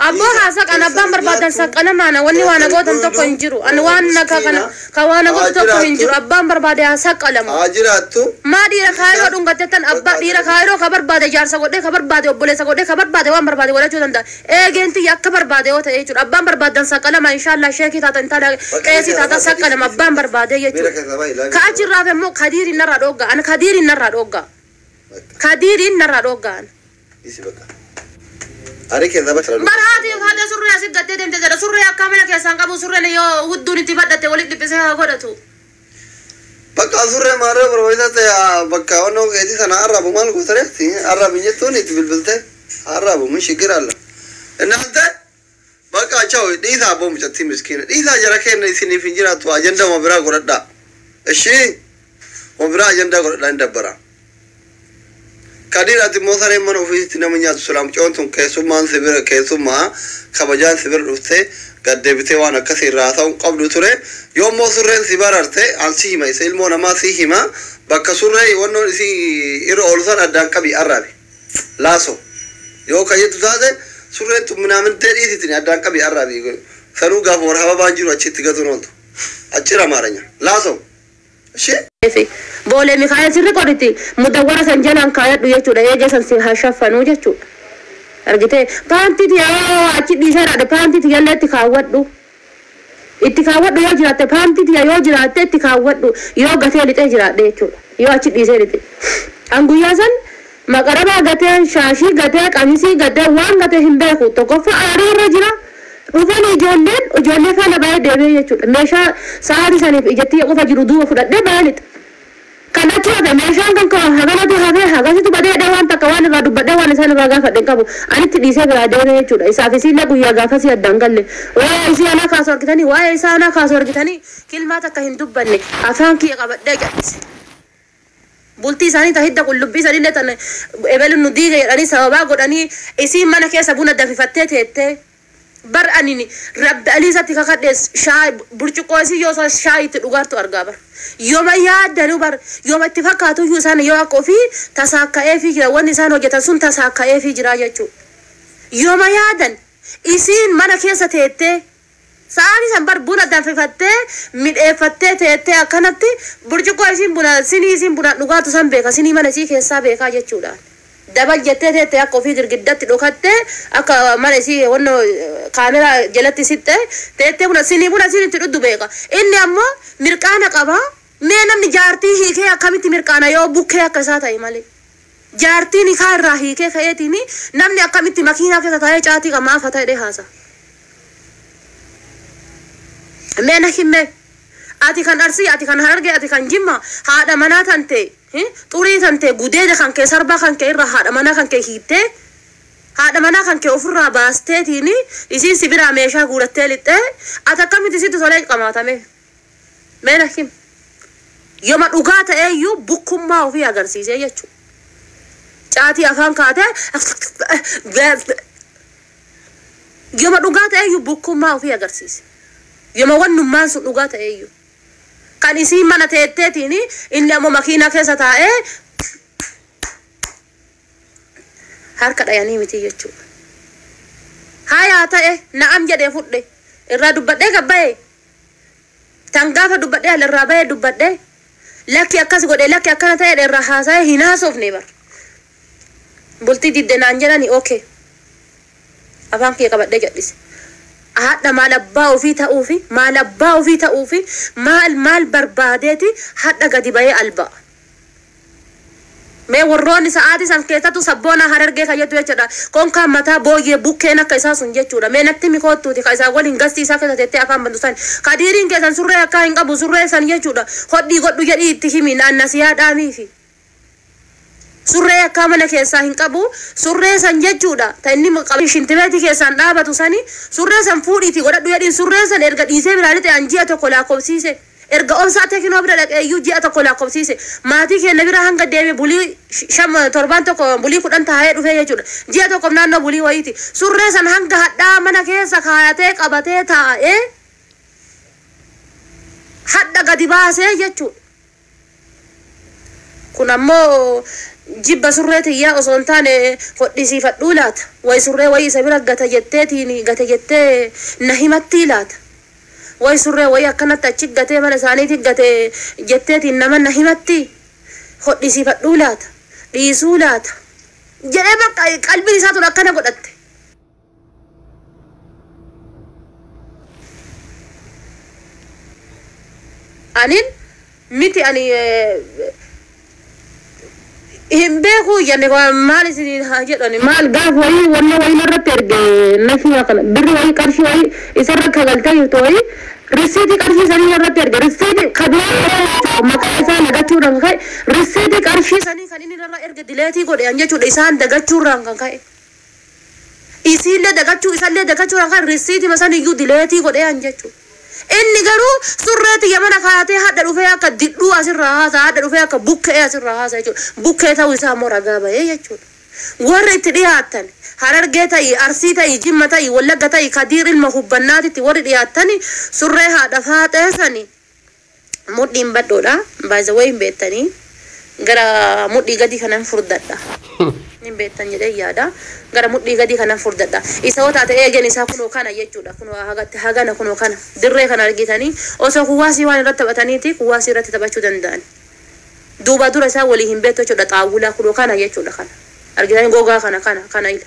Abboo haasa kan abbaan barbaadan saqqana maana wanni waan gootan tokko hin jiru. Ani waan ka kana ka waan godhu tokko hin jiru. Abbaan barbaade haa saqqalamu. Haa jiraattu. Maa dhiira kaayiroo dhungatte tan abbaa dhiira kaayiroo ka barbaade jaarsa godhee ka barbaade obboleessa godhee ka barbaade waan barbaade godhachuu danda'a. Eegeen tiyya akka barbaade yoo ta'e jechuudha. Abbaan barbaadan saqqalama inshaallah sheekii taata intala qeesii taata saqqalama abbaan barbaade jechuudha. Ka achirraaf immoo kadiiriin narraa dhoogga. Ani kadiiriin narraa dhoogga. Kadiiriin narraa dhoogga. Isi bakka. Ari keessa bakka. Bar haati haadha surree asii gattee deemte jedha. Surree akka mana keessaan qabu surreen yoo hudduun itti badhate walitti dhiphisee haa godhatu. Bakka surree maarree barbaachisaa ta'e bakka onnoo keetii sana arraabu maal gootareetti arraabu jettuun itti bilbilte arraabu min shigira alla. Innante bakka achaw dhiisaa abboo mucattii miskiina dhiisaa jara kenna isiniif hin jiraattu ajandaa uma biraa godhadhaa. Ishii uma biraa ajandaa godhadhaa hin dabbara. Kadir ati immoo sareen mana ofiitti nama nyaatu silaa mucoon tun keessummaan si bira keessummaa kabajaan si bira dhuftee gad deebitee waan akkasii irraa haasa'uun qabdu ture yoo immoo surreen si bararte an si hima isa ilmoo namaa si hima bakka surree wannoon isii irra oolu san addaan qabi arraabi laaso yoo ka jettu taate surreen tun minaamintee dhiisitini addaan qabi arraabi sanuu gaafa warra hababaan jiru achitti gatuun ooltu achira amaaranya laaso ishee. Boolee Mikaa'el sirri qoritti mudawwara san jalaan kaayadhu jechuudha. Eegee san si haa shaffanuu jechuudha. Argitee paantii tiyya achi dhiisee raadhe paantii tiyya illee itti kaawwadhu. Itti kaawwadhu yoo jiraatte paantii tiyya yoo jiraatte itti kaawwadhu yoo gatee lixee jiraadhe jechuudha. Yoo achi dhiisee lixe. An guyyaa san maqarabaa gatee shaashii gatee qamisii gatee waan gatee hin beeku tokkoffaa aarii irra jira. Dhufan ijoolleen ijoollee faana baay'ee deemee jechuudha. Meeshaa sa'aatii saniif ijatti qofa jiru duuba fudhadhee baay'ee lixa. Kan achi hafe meeshaan kan koo haganatu hafee hagasitu badeedha waan takka waan irraa dubbadhee waan isaan irraa gaafadhe hin qabu. Anitti dhiisee biraa deemee jechuudha. Isaaf isiillee guyyaa gaafasii addaan galle. Waa'ee isii anaa kaasu argitanii waa'ee isaa anaa kaasu argitanii kilmaa takka hin dubbanne afaan kiyya qabadhee cal'ise. Bultii isaanii ta hidda qullubbii isaaniillee tan ebelu nu diige jedhanii sababaa godhanii isiin mana keessa buna danfifattee teettee. Bar anini rabbi alii isatti kakadhe shaay burcuqqoo isii yoo isaan shaayii itti dhugaartu argaa bar. Yooma yaaddanuu bar yooma itti fakkaatu iyyuu isaan yoo akka ofii tasaakka'eefii jira wanni isaan hojjetan sun tasaakka'eefii jira jechuudha. Yooma yaadan isiin mana keessa teettee sa'aatii san bar buna danfifattee midheeffattee teettee akkanatti burcuqqoo isiin buna sinii isiin buna dhugaatu san beeka sinii mana isii keessaa beekaa jechuudha. Dabal jettee teettee akka ofii girgiddatti dhokattee akka mana isii wannoo kaameraa jalatti sitte teettee buna sinii buna isiin itti dhuddu beeka. Inni ammoo mirqaana qaba. Mee namni jaartii hiikee akkamitti mirqaana yoo bukkee akka isaa ta'e malee. Jaartiin hiikaa irraa hiikee ka'eetiin namni akkamitti makiinaa keessa taa'ee caatii qamaa afa ta'ee haasa. Mee na himme ati kan Arsii ati kan Harargee ati kan Jimma haadha manaa tan ta'e xurii tan ta'e gudeeda kan kee sarbaa kan kee irraa haadha manaa kan kee hiittee haadha manaa kan kee ofirraa baasteetiin isiin si biraa meeshaa guurattee lixxee ati akkamitti sitti tolee qamaatame. Mee na him. Yooma dhugaa ta'eeyyuu bukkummaa ofii agarsiisee jechuudha. Caatii afaan kaatee yooma dhugaa ta'eeyyuu bukkummaa ofii agarsiise. Yooma wannummaan sun dhugaa ta'eeyyuu. Kan isiin mana teetteetiin inni ammoo makiinaa keessa taa'ee harka dhayanii miti jechuudha. Hayaa ta'e na'am jedhee fudhe irraa dubbadhee gabbaa'e. Tan gaafa dubbadhee ala irraa bahee dubbadhee lakki akkas godhe lakki akkana ta'e irraa haasa'ee hin haasofne bar. Bultii didde naan jedhani okay. Afaan kiyya qabadhee jedhise. Haadha maal abbaa ofii ta'uufi maal abbaa ofii ta'uufi maal maal barbaadeeti hadha gadi bahee alba'a. Mee warroonni sa'aatii san keessattuu sabboonaa Harargee kan jettu jechuudha. Konkaan mataa booyyee bukkeen akka isaa sun jechuudha. Mee natti mikootuuti ka isaa waliin gastii isaa keessa teettee afaan bantu san. Kadiiriin keessan surree akkaa hin qabu surree san jechuudha. Hodhii godhu jedhii itti himi naannasiyaa dhaamiifi. Surree akkaa mana keessaa hin qabu surree san jechuudha. Ta inni shintimeetii keessaan dhaabatu sani surree san fuudhiitii godhadhu jedhiin surree san erga dhiisee biraa lixe an ji'a tokko lakkoofsiise. Erga obsaa tekinoo bira dhaqee iyyuu ji'a tokko lakkoofsiise. Maatii keenya bira hanga deeme bulii sham torbaan tokko bulii 10 taa'ee dhufee jechuudha. Ji'a tokkoof naannoo bulii wayiiti. Surree san hanga hadhaa mana keessa kaayatee qabatee taa'ee hadha gadi baasee jechuudha. Kun ammoo Jibba surree tiyyaa osoo hin taane hodhisiifadhuu laata? Wayi surree wayii isa bira gata jetteetiin gata jettee na himattii laata? Wayi surree wayii akkanatti achi gatee mana isaaniitti gate jetteetiin nama na himatti? Hodhisiifadhuu laata? Dhiisuu laata? Jedhee bakka qalbiin isaa tun akkana godhatte. Anin miti ani hin beeku jenne maal isin haa jedhani maal gaaf wayii wanna wayii narratti erge nashuma kana birri wayii qarshii wayii isarra kagaltee jirtu wayii risiitii qarshii sanii narratti erge risiitii kadura maqaa isaa nagachuudhaan kan ka'e risiitii qarshii sanii kan inni narra erge dileetii godhe an jechuudha isaan dagachuurraan kan ka'e. Isiillee dagachuu isallee dagachuurraan kan risiitii san iyyuu dileetii godhe an jechuudha. Inni garuu surree tiyya mana kaayatee hadha dhufee akka didhuu asirraa haasa hadha dhufee akka bukkee asirraa haasa jechuudha. Bukkee ta'uu isaa immoo ragaa bahee jechuudha. Warri itti dhiyaatan Harargee ta'ii, Arsii ta'ii, Jimma ta'ii, Wallagga ta'ii, Kadiir ilma hubbannaatitti warri dhiyaatan surree haadha faaxee sani mudhiin badhoodha. Baay'ee hin beektanii gara mudhii gadii kanan furdadha. Hin beektan jedhee yaada. Gara mudhii gadii kanan furdadha. Isa yoo taate eegeen isaa kunoo kana jechuudha. Kunoo hagatti hagana kunoo kana. Dirree kana argitanii osoo kuwaasii waan irratti taphataniiti kuwaasii irratti taphachuu danda'an. Duuba dura isaa walii hin beektu jechuudha. Xaawulaa kunoo kana jechuudha kana. Argitanii gogaa kana kana kana ila.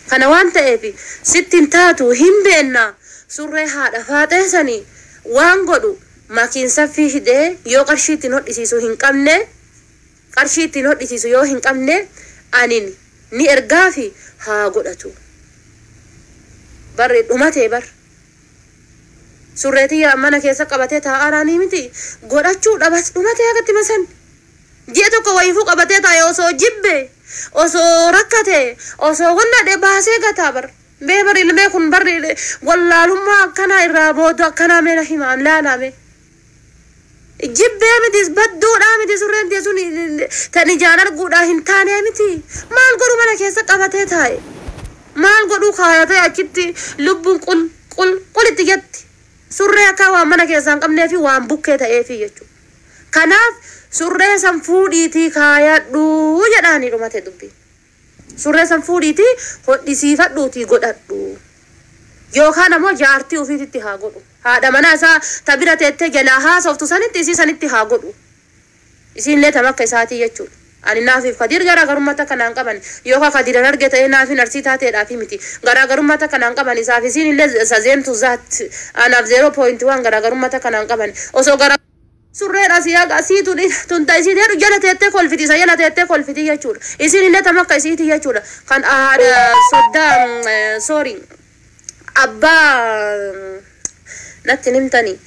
Kana waan ta'eef sitti hin taatu hin beenna. Surree haadha faaxee sanii waan godhu makiin saffii hidhee yoo qarshii ittiin hodhisiisu hin qabne qarshii ittiin hodhisiisu yoo hin qabne anin ni ergaafi haa godhatu. Barri dhumatee bar. Surreetii mana keessa qabatee taa'aaraanii miti godhachuu dhabas dhumatee agatti masan. Ji'a tokko wayiifuu qabatee taa'e osoo jibbe osoo rakkate osoo wannadhe baasee gataa bar. Bee bar ilmee kun barri wallaalummaa akkanaa irraa booda akkanaa meena himaan laalame. Jibbee miti badduudhaa miti surreen tee sun tan ijaan arguudhaa hin taane miti. Maal godhu mana keessa qabatee taa'e? Maal godhuu kaayatee achitti lubbuun qul qul qulitti jetti. Surree akka waan mana keessaa hin qabnee fi waan bukkee ta'eefi jechuudha. Kanaaf surree san fuudhiitii kaayadhuu jedhaanii dhumate dubbiin. Surree san fuudhiitii hodhisiifadhuutii godhadhu. Yookaan ammoo jaartii ofiititti haa godhu. Haadha manaa isaa ta bira teettee jalaa haasoftu sanitti isii sanitti haa godhu. Isiinillee tam akka isaatii jechuudha. Ani naafiif Kadiir garaagarummaa takka naan qaban yookaan Kadiiran arge ta'ee naafin arsii taateedhaafi miti. Garaagarummaa takka naan qaban isaaf isiinillee sazeemtu zaat anaaf 0.1 garaagarummaa takka naan qaban. Osoo gara surreen asii haga asii tun tun ta isii jedhu jala teettee kolfiti isa jala teettee kolfiti jechuudha. Isiinillee tam akka isiiti jechuudha. Kan haadha soddaa sorry abbaa natti himtanii.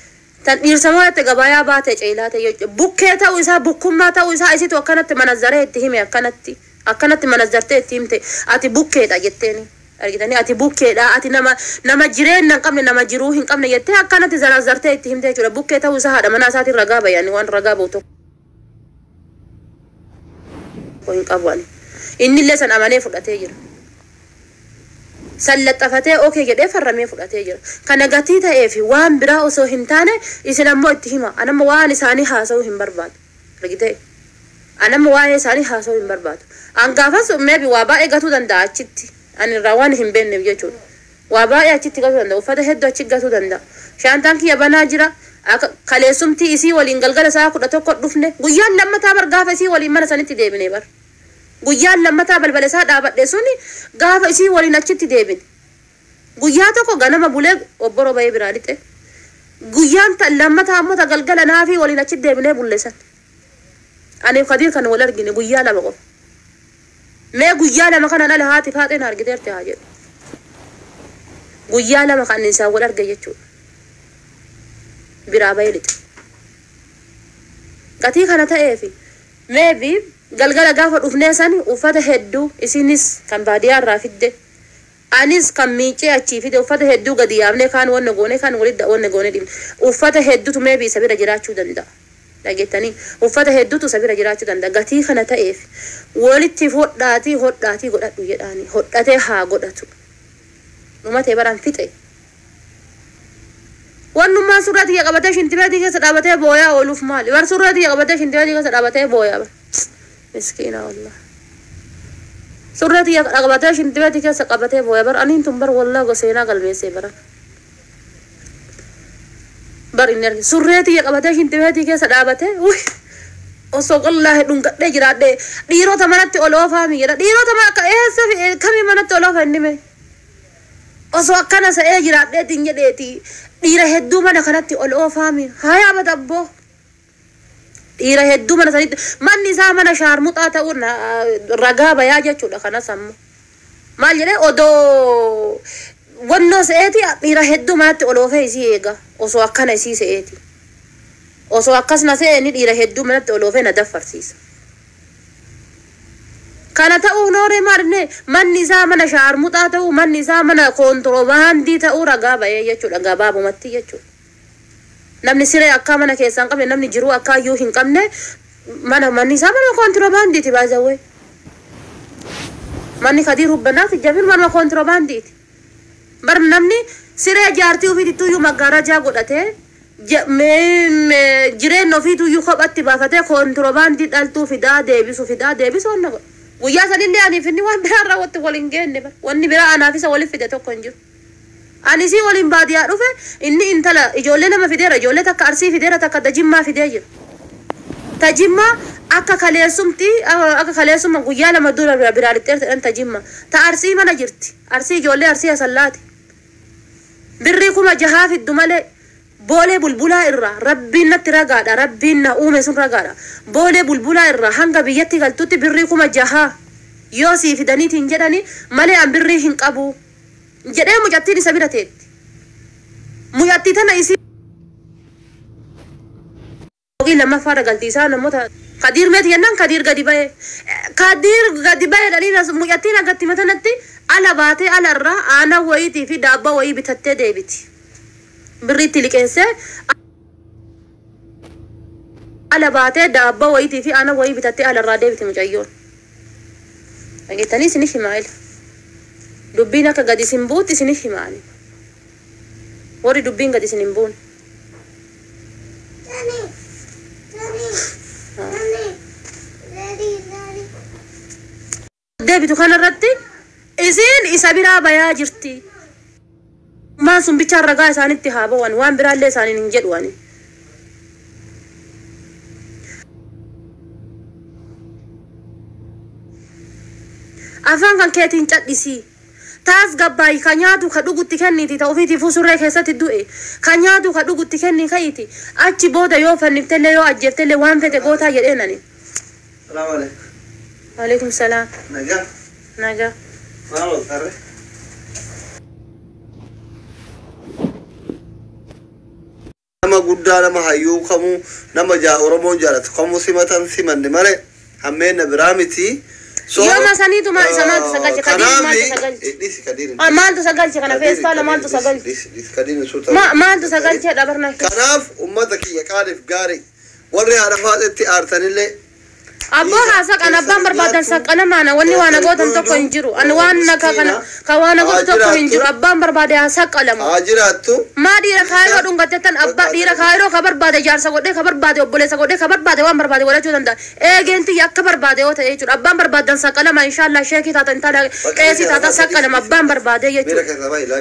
Tan dhiirsa jette gabayaa baate ceelaate jechuudha. Bukkee ta'uu isaa bukkummaa ta'uu isaa isitu akkanatti manazzaree itti hime akkanatti akkanatti manazzartee itti himte ati bukkeedha jetteeni. Argitanii ati bukkeedha ati nama nama jireenya hin qabne nama jiruu hin qabne jettee akkanatti zanazzartee itti himte jechuudha. Bukkee ta'uu isaa haadha manaa isaatiin ragaa bayani waan ragaa ba'u tokko hin qabu ani. Innillee san amanee fudhatee jira. Sallaxafatee okee jedhee farramee fudhatee jira. Kana gatii ta'eef waan biraa osoo hin taane isin ammoo itti hima. Anamma waan isaanii haasa'uu hin barbaadu. Argitee? Anamma waa'ee isaanii haasa'uu hin barbaadu. An gaafas maybe waa baay'ee gatuu danda'a achitti. Ani irraa waan hin beekneef jechuudha. Waa baay'ee achitti gatuu danda'a. Uffata hedduu achitti gatuu danda'a. Shaantaan kiyya banaa jira. Kaleessumtii isii waliin galgala sa'a 11 dhufne guyyaan lammataa bar gaafa isii waliin mana sanitti deebine bar. Guyyaan lammataa balbala isaa dhaabadhe suni gaafa isii waliin achitti deebine. Guyyaa tokko ganama bulee obboroo bahee biraa lixe. Guyyaan lammataa ammoo ta galgala naafii waliin achitti deebinee bulle san. Ani Kadiir kan wal argine guyyaa lama qofa. Mee guyyaa lama kana dhala haati faaxeen argiteerte haa jedhu. Guyyaa lama kan isaan wal arge jechuudha. Biraa bahee lixe. Gatii kana ta'eefi maybe galgala gaafa dhufnee sani uffata hedduu isinis kan baadiyyaa irraa fidde anis kan miicee achii fide uffata hedduu gadi yaafnee kaan wanna goone kaan walitti wanna goone dhibne uffata hedduutu maybe isa bira jiraachuu danda'a. Dhageettanii uffata hedduutu isa bira jiraachuu danda'a. Gatii kana ta'eef walitti hodhaatii hodhaatii godhadhu jedhaanii hodhatee haa godhatu. Dhumatee baraan fixe. Wannummaan surraa xiyya qabatee shintibeetii keessa dhaabatee booyaa ooluuf maali? Bar surraa xiyya qabatee shintibeetii keessa dhaabatee booyaa bar. Miskiina wallah. Surree tiyya qabatee shintibeetii keessa qabatee booya bar aniin tun bar wallaa goseenaa galmeessee baran. Bar inni arge surree tiyya qabatee shintibeetii keessa dhaabatee uy osoo wallaahi dhungadhee jiraadhee dhiirota manatti ol oofaa mi jedha dhiirota mana akka eessa kamii manatti ol oofa inni mee osoo akkana sa'ee jiraadheetiin jedheeti dhiira hedduu mana kanatti ol oofaami haa bata abboo dhiira hedduu mana sanitti manni isaa mana shaarmuxaa ta'uun ragaa bayaa jechuudha. Kanas ammoo maal jedhee odoo wannoo se'eeti dhiira hedduu manatti ol oofee isii eega osoo akkana isii se'eeti osoo akkas na se'e inni dhiira hedduu manatti ol oofee na daffarsiisa. Kana ta'uu nooree maalinne manni isaa mana shaarmuxaa ta'uu manni isaa mana koontiroobaandii ta'uu ragaa bahee jechuudha gabaabumatti jechuudha. Namni siree akkaa mana keessaa hin qabne namni jiruu akkaa iyyuu hin qabne mana manni isaa mana koontiroobaandiiti baay'ee. Manni Kadiir Hubbanaati Jamiil manuma koontiroobaandiiti. Bar namni siree jaartii ofiitti iyyuu maggaarajaa godhatee jireenya ofiitu iyyuu kophatti baafatee koontiroobaandii dhaltuu fidaa deebisu fidaa deebisu wanna godha. Guyyaa sanillee aniif inni waan biraa raawwatte wal hin geenne bar wanni biraa anaaf isa waliif fide tokko hin jiru. Ani isii waliin baadiyyaa dhufe inni intala ijoollee lama fideera ijoollee takka Arsii fideera takka Dajimmaa fidee jira. Tajimmaa akka kaleessumti akka kaleessuma guyyaa lama dura biraa lixxeerti jedhan Tajimmaa. Ta Arsii mana jirti. Arsii ijoollee Arsii Asallaati. Birrii 6000 fiddu malee boolee bulbulaa irraa rabbiin natti ragaadha rabbiin na uume sun ragaadha. Boolee bulbulaa irraa hanga biyyatti galtutti birrii 6000 yoo sii fidaniitiin jedhani malee an birrii hin qabu. Jedhee mucattiin isa bira teetti. Mucattii tana isii lammaffaa galtii isaa namoota Kadiir meeti jennaan Kadiir gadi ba'e. Kadiir gadi ba'e dhaliin mucattiin agatti matanatti ala baatee ala irraa aanaa wayiitii fi daabbaa wayii bitattee deebiti. Birriitti liqeessee ala baatee daabbaa wayiitii fi aanaa wayii bitattee ala irraa deebiti mucayyoon. Dhageettanii isinif himaa ila. Dubbiin akka gadi isin buutti isinif himaani. Warri dubbiin gadi isin hin buune. Deebitu kanarratti isiin isa biraa bayaa jirti. Maan sun bichaan ragaa isaanitti haa ba'an waan biraallee isaaniin hin jedhu ani. Afaan kan keetiin cadhisii. Taas gabbaay ka nyaatu ka dhugutti kenniiti ta ofiitiifuu surree keessatti du'e ka nyaatu ka dhugutti kenni ka'iiti achi booda yoo fanniftellee yoo ajjeeftellee waan fete gootaa jedheen ani. Salaamu alaikum. Waalaikum salaam. Nagaa. Nagaa. Maal ol tarree? Nama guddaa nama hayyuu kamuu nama jaa Oromoon jaalatu kamuu simatan simanne malee hammeenna biraa miti. Yooma saniitu maal isa maaltu sagalche Kadiir maaltu sagalche? Dhisi Kadiir. Maaltu sagalche kana feestaala maaltu sagalche? Dhisi dhisi Kadiir suuta. Maaltu sagalche dhabarna? Kanaaf uummata kiyya qaaliif gaarii warri haadha faaxetti aartanillee Abboo haasaqan abbaan barbaadan saqqana maana wanni waan gootan tokko hin jiru. Ani waan ka kana ka waan godhu tokko hin jiru. Abbaan barbaade haa saqqalamu. Haa jiraattu. Maa dhiira kaayiroo dhungattettan abbaa dhiira kaayiroo ka barbaade jaarsa godhee ka barbaade obboleessa godhee ka barbaade waan barbaade godhachuu danda'a. Eegeen tiyya akka barbaade yoo ta'e jechuudha. Abbaan barbaadan saqqalama inshaallah sheekii taatan intala qeesii taatan saqqalama abbaan barbaade jechuudha.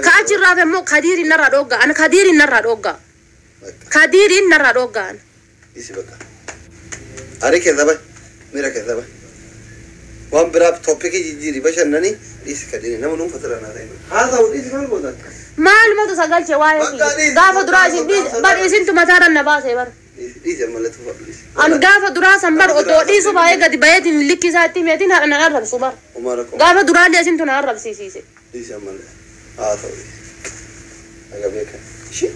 Ka achirraaf immoo Kadiiriin narraa dhoogga. Ani Kadiiriin narraa dhoogga. Kadiiriin narraa dhoogga. Isi bakka. Ari keessa bahi. Miira keessa bahi. Waan biraaf toppikii jijjiiri bashannanii dhiisi Kadiiri nama dhuunfatira naa ta'e. Haa ta'u dhiisi maal gootan? Maalumatu sagalche waa'ee kiyya. Gaafa duraa isin dhiise bar isintu mataarran na baase bar. Dhiisi dhiisi ammallee tuffadhu dhiisi. An gaafa duraa san bar otoo dhiisu baay'ee gadi bayeetiin likki isaa itti meetiin haadha na arrabsu bar. Umaara qoma. Gaafa duraallee isintu na arrabsiisiise. Dhiisi ammallee. Haa ta'u dhiisi. Aga beekan. Ishee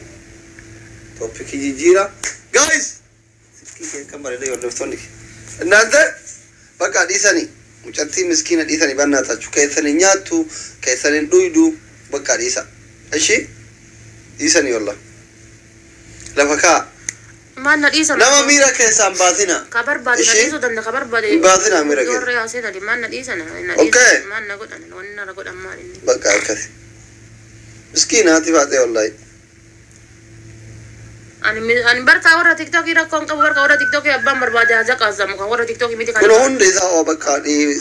toppikii jijjiira. Guys! Silkii kee kan bareeda hordoftoonni kee. እናንተ በቃ dhiisanii mucattii miskiina dhiisanii bannaatachu keessan hin nyaattu keessan hin dhuydu bakka dhiisa ishi dhiisanii walla lafa kaa Maal na dhiisa? Nama miira keessaan baasina. Ka barbaade na Ishee? dhiisuu danda'a ka barbaade. Hin baasinaa miira keessa. Warri haasee dali maal na dhiisa na na Okay. dhiisa maal na godhan wanni na godhan maal inni. Bakka akkasi miskiina haati baatee wallahi. Ani barka warra TikTokii rakkoon qabu, barka warra TikTokii abbaan barbaade haja qaazzamu kan warra TikTokii miti. Kun hundi isaa oo bakka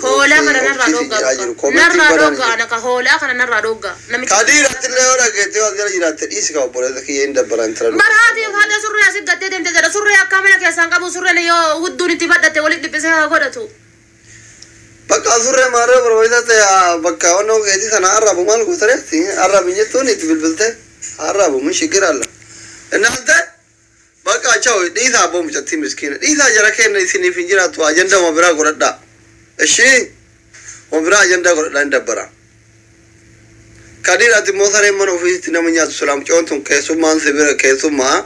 Hoolaa kana narraa jedhaa dhoggaa. Jiru. Koomentiin Narraa badaan dhoggaa, anaka hoolaa kana narraa dhoggaa. Namicha. Kadiiratti illee yoo dhageettee waan jala jiraatte dhiisi ka obboleessa kiyya hin dabbaran tira. Bar haati haadha surree asii gattee deemte jedha. Surree akka mana keessaan qabu, surreen yoo hudduun itti badhate walitti dhiphisee haa godhatu. Bakka surree maarree barbaachisaa ta'e bakka onnoo keetii sana arraabu maal gootareetti arraabi jettuun itti bilbilte arraabu min shigira alla. Innaan bakka achaa'u dhiisaa abboo mucattii miskiina dhiisaa jara kenna isiniif hin jiraattu, ajandaa uma biraa godhadhaa. Ishii uma biraa ajandaa godhadhaa hin dabbara. Kadiiraatti immoo sareen mana ofiitti nama nyaatu sulaam coon tun keessummaan sibira keessummaa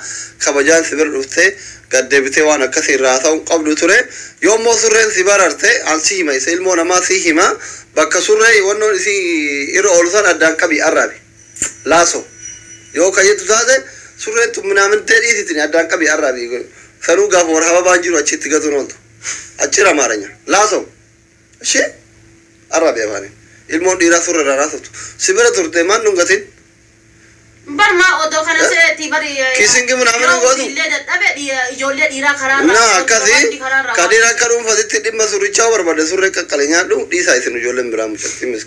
kabajaan sibira dhuftee gaddeebitee waan akkasii irraa ta'uu qabdu ture. Yoommoo surreen si bararte an si hima, isa ilmoo namaa si hima, bakka surree wannoon isii irra oolu san addaan qabi arraabi laaso yoo kayyattu taate surreen tun minaamintee dhiisitin addaan qabi arraabi. Sanuu gaafa warra hababaan jiru achitti gatuun ooltu achira amaaranya laaso ishee arraabi afaaniin ilmoon dhiiraa surree irraa raasoftu si bira turte maan dhungatin. Bar maa odoo kana seeti bari. Kiisingi ምናምን godhu. Illee dadhabe ijoollee dhiiraa karaa Na akkasii kadiir akka dhuunfatitti dhimma surrichaa barbaade surree qaqqale nyaadhu dhiisaa isin ijoolleen biraa mucattii miskiina.